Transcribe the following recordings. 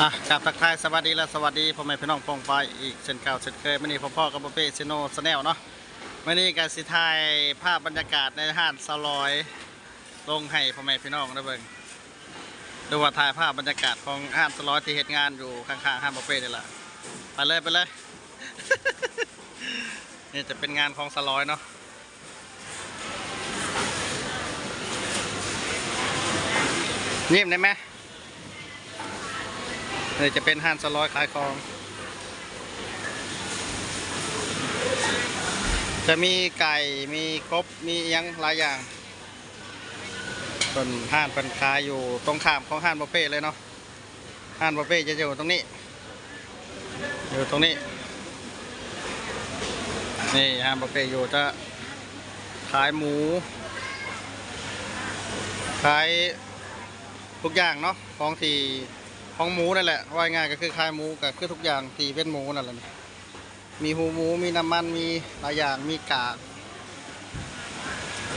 ອ່ະ ກາບທັກທາຍສະຫວັດດີ ແລະ ສະຫວັດດີພໍ່ແມ່ພີ່ນ້ອງປ້ອງປາຍອີກເຊັ່ນເກົ່າເຊັ່ນເຄີຍ. ມື້ນີ້ພົບກັບປະເປ້ ເຊໂນ Channel ເນາະ. ມື້ນີ້ກໍຊິຖ່າຍພາບບັນຍາກາດໃນຮ້ານສາວລອຍ ລົງໃຫ້ພໍ່ແມ່ພີ່ນ້ອງໄດ້ເບິ່ງ ຫຼືວ່າຖ່າຍພາບບັນຍາກາດຂອງຮ້ານສາວລອຍທີ່ເຮັດງານຢູ່ຂ້າງໆຮ້ານປະເປ້ນີ້ລະ. ໄປເລີຍ ໄປເລີຍ. ນີ້ຈະເປັນງານຂອງສາວລອຍເນາະ. ຍິ້ມໄດ້ໄໝ? ນີ້ຈະເປັນຮ້ານສາວລອຍຂາຍຂອງ ຈະມີໄກ່ ມີກົບ ມີອີ່ຫຍັງຫຼາຍຢ່າງ. ເພິ່ນ ຮ້ານເພິ່ນຂາຍຢູ່ຕົງຂ້າມຂອງຮ້ານປະເປ້ເລີຍເນາະ. ຮ້ານປະເປ້ຈະຢູ່ຕົງນີ້ ຢູ່ຕົງນີ້. ນີ້ຮ້ານປະເປ້ຢູ່ ຈະຂາຍໝູ ຂາຍທຸກຢ່າງເນາະ ຂອງທີ່ ຂອງໝູນັ້ນແຫຼະ. ເວົ້າງ່າຍໆກໍຄືຂາຍໝູ ກໍຄືທຸກຢ່າງທີ່ເປັນໝູນັ້ນແຫຼະ. ມີຫູໝູ ມີນ້ຳມັນ ມີຫຼາຍຢ່າງ ມີກາກ.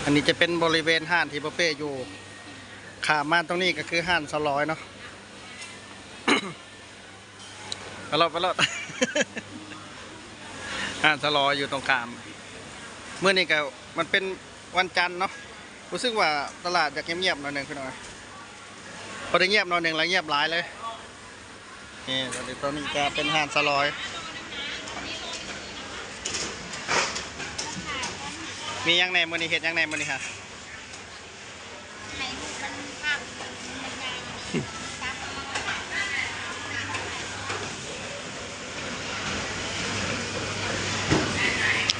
ອັນນີ້ຈະເປັນບໍລິເວນຮ້ານທີ່ປະເປ້ຢູ່. ຂ້າມມາຕົງນີ້ກໍຄືຮ້ານສາວລອຍເນາະ. ໄປໂລດ ໄປໂລດ. ຮ້ານສາວລອຍຢູ່ຕົງຂ້າມ. ມື້ນີ້ກໍມັນເປັນວັນຈັນເນາະ ຮູ້ສຶກວ່າຕະຫຼາດຢາກງຽບໆໜ້ອຍໜຶ່ງພີ່ນ້ອງ. ພໍໄດ້ງຽບໜ້ອຍໜຶ່ງແລ້ວງຽບຫຼາຍເລີຍ. ນີ້ ຕອນນີ້ ຕອນນີ້ຈະເປັນຮ້ານສາວລອຍ. ມີຫຍັງແດ່ມື້ນີ້ ເຮັດຫຍັງແດ່ມື້ນີ້ຮະ?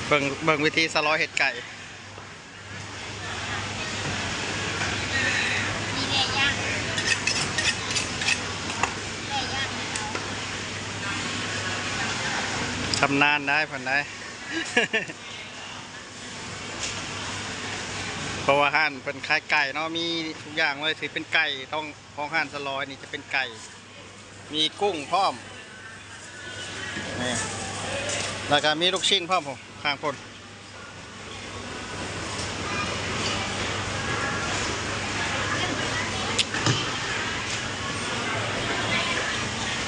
ເບິ່ງ ເບິ່ງວິທີສາວລອຍເຮັດໄກ່. ຊຳນານໄດ໋ ເພິ່ນໄດ໋. ເພາະວ່າຮ້ານເພິ່ນຂາຍໄກ່ເນາະ ມີທຸກຢ່າງເລີຍ ຊິເປັນໄກ່ ຂອງ ຂອງຮ້ານສາວລອຍນີ້ຈະເປັນໄກ່ ມີກຸ້ງພ້ອມ ນີ້ ແລ້ວກໍມີລູກຊິ້ນພ້ອມພຸ້ນ ຂ້າງພຸ້ນ.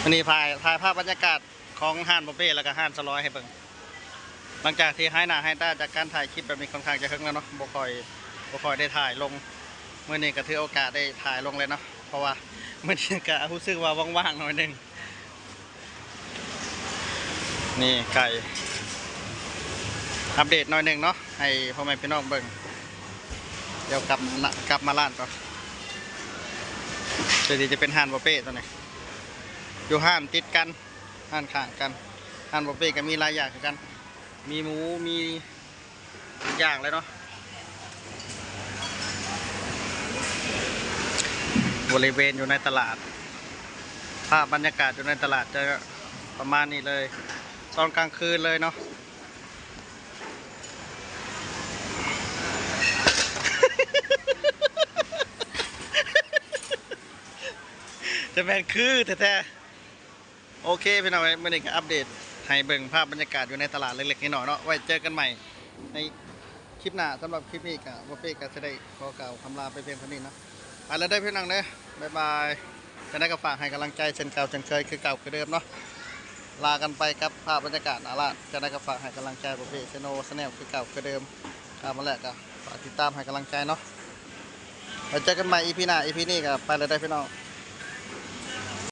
ອັນນີ້ຖ່າຍ ຖ່າຍພາບບັນຍາກາດຂອງຮ້ານປະເປ້ ແລ້ວກໍຮ້ານສາວລອຍໃຫ້ເບິ່ງ. ຫຼັງຈາກທີ່ຫາຍໜ້າຫາຍຕາຈາກການຖ່າຍຄລິບແບບນີ້ຄ່ອນຂ້າງຈະເຖິງແລ້ວເນາະ ບໍ່ຄ່ອຍ ບໍ່ຄ່ອຍໄດ້ຖ່າຍລົງ. ມື້ນີ້ກໍຖືໂອກາດໄດ້ຖ່າຍລົງເລີຍເນາະ ເພາະວ່າມື້ນີ້ກໍຮູ້ສຶກວ່າວ່າງໆໜ້ອຍໜຶ່ງ. ນີ້ໄກ່ ອັບເດດໜ້ອຍໜຶ່ງເນາະ ໃຫ້ພໍ່ແມ່ພີ່ນ້ອງເບິ່ງ. ດຽວກັບມາ ກັບມາຮ້ານກ່ອນ. ຕົວນີ້ຈະເປັນຮ້ານປະເປ້ຕົວນີ້ ຢູ່ຮ້ານຕິດກັນ ຮ້ານຂ້າງກັນ. ຮ້ານປະເປ້ກໍມີຫຼາຍຢ່າງຄືກັນ ມີໝູ ມີທຸກຢ່າງເລີຍເນາະ. ບໍລິເວນຢູ່ໃນຕະຫຼາດ ພາບບັນຍາກາດຢູ່ໃນຕະຫຼາດຈະປະມານນີ້ເລີຍ ຕອນກາງຄືນເລີຍເນາະ. ຈະແມ່ນຄືແທ້ໆ. ໂອເຄພີ່ນ້ອງເອີຍ ມື້ນີ້ກໍອັບເດດໃຫ້ເບິ່ງພາບບັນຍາກາດຢູ່ໃນຕະຫຼາດເລັກໆນ້ອຍໆເນາະ. ໄວ້ເຈີກັນໃໝ່ໃນຄລິບໜ້າ. ສຳລັບຄລິບນີ້ກໍ ປະເປ້ກໍຈະໄດ້ຂໍກ່າວຄຳລາໄປພຽງເທົ່ານີ້ເນາະ. ໄປແລ້ວເດີພີ່ນ້ອງເດີ ບາຍບາຍ. ຈັ່ງໃດກໍຝາກໃຫ້ກຳລັງໃຈເຊັ່ນເກົ່າເຊັ່ນເຄີຍ ຄືເກົ່າຄືເດີມເນາະ. ລາກັນໄປກັບພາບບັນຍາກາດໜ້າຮ້ານ. ຈັ່ງໃດກໍຝາກໃຫ້ກຳລັງໃຈປະເປ້ Channel Channel ຄືເກົ່າຄືເດີມ. ເຂົ້າມາແລ້ວກໍຝາກຕິດຕາມໃຫ້ກຳລັງໃຈເນາະ. ໄວ້ເຈີກັນໃໝ່ ອີ ພີ ໜ້າ. ອີ ພີ ນີ້ກໍໄປແລ້ວເດີພີ່ນ້ອງ.